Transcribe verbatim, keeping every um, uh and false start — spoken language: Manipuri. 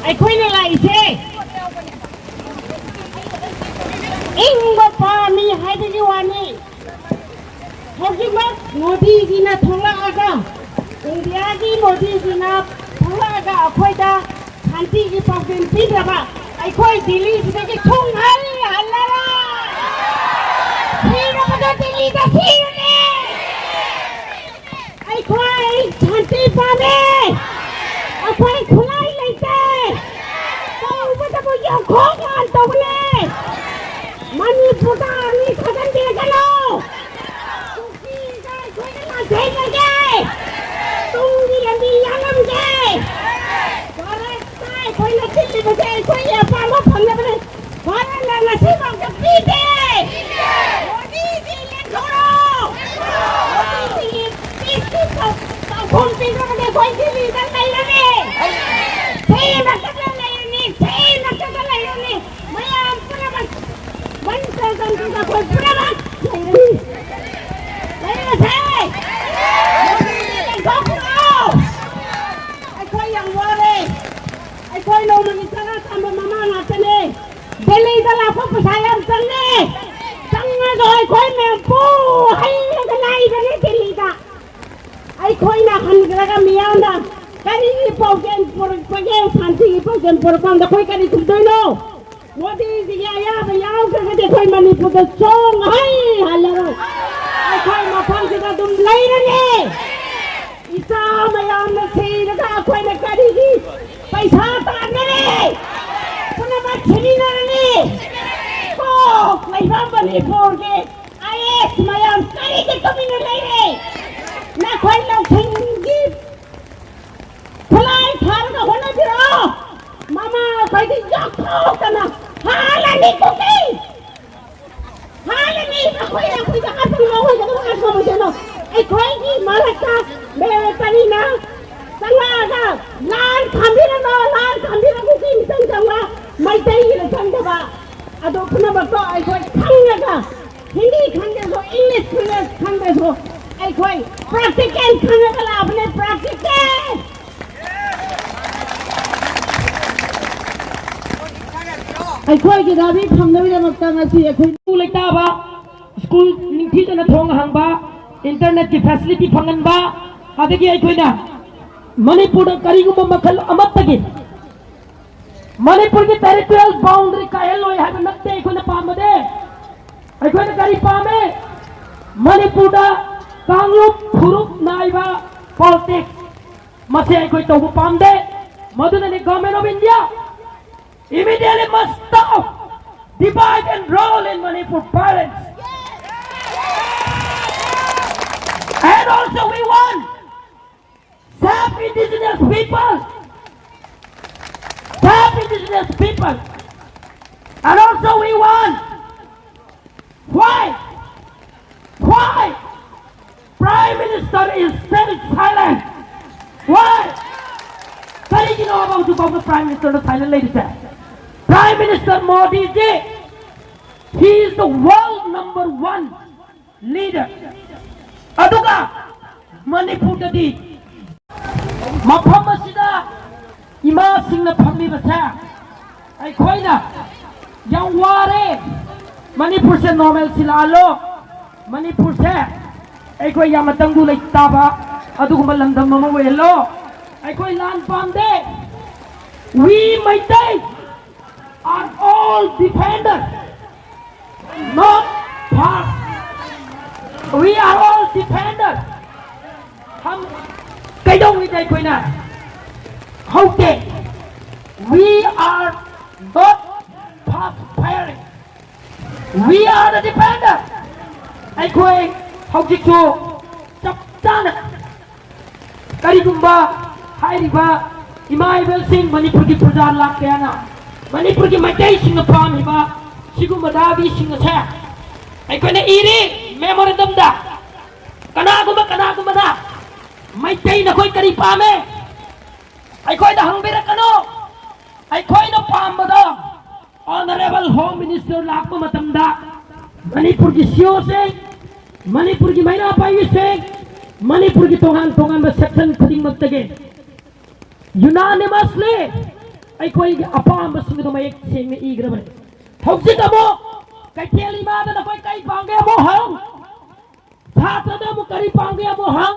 ꯑꯩꯈꯣꯏꯅ ꯂꯥꯛꯏꯁꯦ ꯏꯪꯕ ꯄꯥꯝꯃꯤ ꯍꯥꯏꯕꯒꯤ ꯋꯥꯅꯤ꯫ ꯍꯧꯖꯤꯛꯃꯛ ꯃꯣꯗꯤꯖꯤꯅ ꯊꯣꯛꯂꯛꯑꯒ, ꯏꯟꯗꯤꯌꯥꯒꯤ ꯃꯣꯗꯤꯖꯤꯅ ꯊꯣꯛꯂꯛꯑꯒ ꯑꯩꯈꯣꯏꯗ ꯁꯥꯟꯇꯤꯒꯤ ꯄꯥꯎꯖꯦꯜ ꯄꯤꯗ꯭ꯔꯕ, ꯑꯩꯈꯣꯏ ꯗꯤꯜꯂꯤꯁꯤꯗꯒꯤ ꯁꯨꯡꯍꯜ ꯍꯜꯂꯔꯣꯏ꯫ ꯁꯤꯔꯕꯗ ꯗꯤꯜꯂꯤꯗ ꯁꯤꯔꯅꯤ꯫ ꯑꯩꯈꯣꯏ ꯁꯥꯟꯇꯤ ꯄꯥꯝꯃꯤ꯫ ꯑꯩꯈꯣꯏ ꯈꯨꯠꯂꯥꯏ ꯂꯩꯇꯦ꯫ ꯇꯧꯕꯇꯕꯨ ꯌꯣꯡꯈꯣꯛ ꯃꯥꯟ ꯇꯧꯕꯅꯦ꯫ ꯃꯅꯤꯄꯨꯔꯗ ꯑꯅꯤ ꯊꯥꯖꯟꯕꯤꯔꯒꯅꯨ꯫ ꯀꯨꯀꯤꯒ ꯑꯩꯈꯣꯏꯒ ꯂꯥꯟꯊꯦꯡꯅꯒꯦ꯫ ꯇꯨꯡꯒꯤ ꯂꯝꯕꯤ ꯌꯥꯠꯂꯝꯒꯦ꯫ ꯚꯥꯔꯠꯇ ꯑꯩꯈꯣꯏꯅ ꯆꯠꯂꯤꯕꯁꯦ ꯑꯩꯈꯣꯏꯒꯤ ꯑꯄꯥꯝꯕ ꯐꯪꯅꯕꯅꯤ꯫ ꯚꯥꯔꯠꯅ ꯉꯁꯤꯐꯥꯎꯗ ꯄꯤꯗꯦ꯫ ꯃꯣꯗꯤꯖꯤ ꯂꯦꯞꯊꯣꯛꯑꯣ꯫ ꯃꯣꯗꯤꯖꯤꯒꯤ ꯄꯤꯁꯀꯤ ꯄꯥꯎ-, ꯄꯥꯎꯈꯨꯝ ꯄꯤꯅꯕꯗ ꯑꯩꯈꯣꯏ ꯗꯤꯜꯂꯤꯗ ꯂꯩꯔꯅꯤ꯫ ꯁꯤꯃꯛꯇꯗ ꯂꯩꯔꯅꯤ, ꯁꯤꯃꯛꯇꯗ ꯂꯩꯔꯅꯤ꯫ ꯃꯌꯥꯝ ꯄꯨꯝꯅꯃꯛ ꯃꯅꯤꯄꯨꯔ ꯀꯟꯇ꯭ꯔꯤꯗ ꯑꯩꯈꯣꯏ ꯄꯨꯝꯅꯃꯛ ꯂꯩꯔꯅꯤ꯫ ꯂꯩꯔꯁꯦ꯫ ꯃꯣꯗꯤꯖꯤ ꯂꯦꯞꯊꯣꯛꯄꯤꯔꯣ꯫ ꯑꯩꯈꯣꯏ ꯌꯥꯝ ꯋꯥꯔꯦ꯫ ꯑꯩꯈꯣꯏ ꯅꯣꯡꯃꯒꯤ ꯆꯔꯥ ꯇꯥꯟꯕ ꯃꯃꯥ ꯉꯥꯛꯇꯅꯦ꯫ ꯗꯦꯜꯂꯤꯗ ꯂꯥꯛꯄ ꯄꯩꯁꯥ ꯌꯥꯝ ꯆꯪꯉꯦ꯫ ꯆꯪꯉꯒ ꯑꯩꯈꯣꯏ ꯃꯌꯥꯝ ꯄꯨ ꯍꯩꯔꯒ ꯂꯥꯛꯏꯕꯅꯤ ꯗꯦꯜꯂꯤꯗ꯫ ꯑꯩꯈꯣꯏꯅ ꯍꯟꯈ꯭ꯔꯒ ꯃꯤꯌꯥꯝꯅ ꯀꯔꯤꯒꯤ ꯄꯥꯎꯖꯦꯜ ꯄꯨꯔꯛꯄꯒꯦ, ꯁꯥꯟꯇꯤꯒꯤ ꯄꯥꯎꯖꯦꯜ ꯄꯨꯔꯛꯄ ꯀꯥꯟꯗ ꯑꯩꯈꯣꯏ ꯀꯔꯤ ꯈꯨꯝꯗꯣꯏꯅꯣ? ꯃꯣꯗꯤꯖꯤꯒꯤ ꯑꯌꯥꯕ ꯌꯥꯎꯗ꯭ꯔꯒꯗꯤ ꯑꯩꯈꯣꯏ ꯃꯅꯤꯄꯨꯔꯗ ꯁꯨꯡꯍꯩ ꯍꯜꯂꯔꯣꯏ꯫ ꯑꯩꯈꯣꯏ ꯃꯐꯝꯁꯤꯗ ꯑꯗꯨꯝ ꯂꯩꯔꯅꯤ꯫ ꯏꯆꯥ ꯃꯌꯥꯝꯅ ꯁꯤꯔꯒ ꯑꯩꯈꯣꯏꯅ ꯀꯔꯤꯒꯤ ꯄꯩꯁꯥ ꯇꯥꯟꯒꯅꯤ? ꯄꯨꯝꯅꯃꯛ ꯁꯤꯃꯤꯟꯅꯔꯅꯤ꯫ ꯀꯣꯛ ꯂꯩꯕ ꯃꯅꯤꯄꯨꯔꯒꯤ ꯑꯥꯏ ꯑꯦꯁ ꯃꯌꯥꯝ ꯀꯔꯤꯒꯤ ꯇꯨꯃꯤꯟꯅ ꯂꯩꯔꯦ? ꯅꯈꯣꯏ ꯂꯧꯁꯤꯡꯒꯤ ꯈꯨꯠꯂꯥꯏ ꯊꯥꯔꯒ ꯍꯣꯠꯅꯕꯤꯔꯛꯑꯣ꯫ ꯃꯃꯥ ꯑꯩꯈꯣꯏꯗꯤ ꯌꯣꯛꯊꯣꯛꯇꯅ ꯍꯥꯜꯂꯅꯤ ꯀꯨꯀꯤ꯫ ꯍꯥꯟꯅꯗꯤ ꯑꯩꯈꯣꯏ, ꯑꯩꯈꯣꯏꯗ ꯑꯄꯪꯕ ꯑꯣꯏꯒꯗꯕ ꯉꯥꯛꯇ ꯑꯣꯏꯁꯅꯨ꯫ ꯑꯩꯈꯣꯏꯒꯤ ꯃꯔꯛꯇ ꯃꯤꯂꯤꯇꯔꯤꯅ ꯆꯪꯂꯛꯑꯒ ꯂꯥꯟ ꯈꯥꯝꯕꯤꯔꯅꯨ, ꯂꯥꯟ ꯈꯥꯝꯕꯤꯔꯅꯨ, ꯃꯤꯆꯪ ꯆꯪꯕ, ꯃꯩꯇꯩꯒꯤꯅ ꯆꯪꯗꯕ꯫ ꯑꯗꯨ ꯄꯨꯝꯅꯃꯛꯇꯣ ꯑꯩꯈꯣꯏ ꯈꯪꯂꯒ, ꯍꯤꯟꯗꯤ ꯈꯪꯗ꯭ꯔꯁꯨ, ꯏꯪꯂꯤꯁ ꯈꯪꯗ꯭ꯔꯁꯨ, ꯑꯩꯈꯣꯏ ꯄ꯭ꯔꯥꯛꯇꯤꯀꯦꯜ ꯈꯪꯂꯒ ꯂꯥꯛꯑꯕꯅꯦ, ꯄ꯭ꯔꯥꯛꯇꯤꯀꯦꯜ꯫ ꯑꯩꯈꯣꯏꯒꯤ ꯒꯥꯔꯤ ꯐꯪꯅꯕꯒꯤꯗꯃꯛꯇ ꯉꯁꯤ ꯑꯩꯈꯣꯏ ꯁ꯭ꯀꯨꯜ ꯂꯩꯇꯥꯕ, ꯁ꯭ꯀꯨꯜ ꯅꯤꯡꯊꯤꯖꯅ ꯊꯣꯡ ꯍꯥꯡꯕ, ꯏꯟꯇꯔꯅꯦꯠꯀꯤ ꯐꯦꯁꯤꯂꯤꯇꯤ ꯐꯪꯍꯟꯕ, ꯑꯗꯒꯤ ꯑꯩꯈꯣꯏꯅ ꯃꯅꯤꯄꯨꯔꯗ ꯀꯔꯤꯒꯨꯝꯕ ꯃꯈꯜ ꯑꯃꯠꯇꯒꯤ ꯃꯅꯤꯄꯨꯔꯒꯤ ꯇꯦꯔꯤꯇꯣꯔꯤꯌꯦꯜ ꯕꯥꯎꯟꯗꯔꯤ ꯀꯥꯏꯍꯜꯂꯣꯏ ꯍꯥꯏꯕ ꯅꯠꯇꯦ ꯑꯩꯈꯣꯏꯅ ꯄꯥꯝꯕꯗꯤ꯫ ꯑꯩꯈꯣꯏꯅ ꯀꯔꯤ ꯄꯥꯝꯃꯦ? ꯃꯅꯤꯄꯨꯔꯗ ꯀꯥꯡꯂꯨꯞ ꯐꯨꯔꯨꯞ ꯅꯥꯏꯕ ꯄꯣꯂꯤꯇꯤꯛꯁ ꯃꯁꯤ ꯑꯩꯈꯣꯏ ꯇꯧꯕ ꯄꯥꯝꯗꯦ꯫ ꯃꯗꯨꯅꯅꯤ Government of India immediately must stop divide and rule in Manipur province. And also we want self-indigenous people. Self-indigenous people. And also we want, why? Why Prime Minister is still silent? Why? ꯀꯔꯤꯒꯤꯅꯣ ꯍꯧꯖꯤꯛ ꯐꯥꯎꯕ Prime Minister ꯗ silent ꯂꯩꯔꯤꯁꯦ? Prime Minister Modi ji, he is the world number one leader. ꯑꯗꯨꯒ ꯃꯅꯤꯄꯨꯔꯗꯗꯤ ꯃꯐꯝ ꯑꯁꯤꯗ ꯏꯃꯥꯁꯤꯡꯅ ꯐꯝꯂꯤꯕꯁꯦ ꯑꯩꯈꯣꯏꯅ ꯌꯥꯝ ꯋꯥꯔꯦ꯫ ꯃꯅꯤꯄꯨꯔꯁꯦ normalcy ꯂꯥꯛꯍꯜꯂꯣ꯫ ꯃꯅꯤꯄꯨꯔꯁꯦ ꯑꯩꯈꯣꯏ ꯌꯥꯝꯅ ꯇꯪꯗꯨ ꯂꯩꯇꯥꯕ ꯑꯗꯨꯒꯨꯝꯕ ꯂꯝꯗꯝ ꯑꯃ ꯑꯣꯏꯍꯜꯂꯣ꯫ ꯑꯩꯈꯣꯏ ꯂꯥꯟ ꯄꯥꯝꯗꯦ꯫ We Meitei are all defender, not far. We are all defender. हम ꯀꯩꯗꯧꯉꯩꯗ ꯑꯩꯈꯣꯏꯅ ꯍꯧꯗꯦ꯫ We are not fast firing. We are the defender. ꯑꯩꯈꯣꯏ ꯍꯧꯖꯤꯛꯁꯨ ꯆꯞ ꯆꯥꯅ ꯀꯔꯤꯒꯨꯝꯕ ꯍꯥꯏꯔꯤꯕ ꯏꯃꯥ ꯏꯕꯦꯜꯁꯤꯡ, ꯃꯅꯤꯄꯨꯔꯒꯤ ꯄ꯭ꯔꯖꯥ ꯂꯥꯛ ꯀꯌꯥꯅ ꯃꯅꯤꯄꯨꯔꯒꯤ ꯃꯩꯇꯩꯁꯤꯡꯅ ꯄꯥꯝꯃꯤꯕ ꯁꯤꯒꯨꯝꯕ ꯗꯥꯕꯤꯁꯤꯡ ꯑꯁꯦ ꯑꯩꯈꯣꯏꯅ ꯏꯔꯤ memorandum ꯗ꯫ ꯀꯅꯥꯒꯨꯝꯕ ꯀꯅꯥꯒꯨꯝꯕꯅ ꯃꯩꯇꯩ ꯅꯈꯣꯏ ꯀꯔꯤ ꯄꯥꯝꯃꯦ? ꯑꯩꯈꯣꯏꯗ ꯍꯪꯕꯤꯔꯛꯀꯅꯨ꯫ ꯑꯩꯈꯣꯏꯅ ꯄꯥꯝꯕꯗꯣ Honourable Home Minister ꯂꯥꯛꯄ ꯃꯇꯝꯗ ꯃꯅꯤꯄꯨꯔꯒꯤ C O ꯁꯤꯡ, ꯃꯅꯤꯄꯨꯔꯒꯤ ꯃꯩꯔꯥ ꯄꯥꯏꯕꯤꯁꯤꯡ, ꯃꯅꯤꯄꯨꯔꯒꯤ ꯇꯣꯉꯥꯟ ꯇꯣꯉꯥꯟꯕ section ꯈꯨꯗꯤꯡꯃꯛꯇꯒꯤ unanimously ꯑꯩꯈꯣꯏꯒꯤ ꯑꯄꯥꯝꯕꯁꯤꯡ ꯑꯗꯨ ꯃꯌꯦꯛ ꯁꯦꯡꯅ ꯏꯈ꯭ꯔꯕꯅꯤ꯫ ꯍꯧꯖꯤꯛ ꯑꯃꯨꯛ ꯀꯩꯊꯦꯜ ꯏꯃꯥꯗ ꯅꯈꯣꯏ ꯀꯔꯤ ꯄꯥꯝꯒꯦ ꯑꯃꯨꯛ ꯍꯪ, ꯁꯥꯇ꯭ꯔꯗ ꯑꯃꯨꯛ ꯀꯔꯤ ꯄꯥꯝꯒꯦ ꯑꯃꯨꯛ ꯍꯪ꯫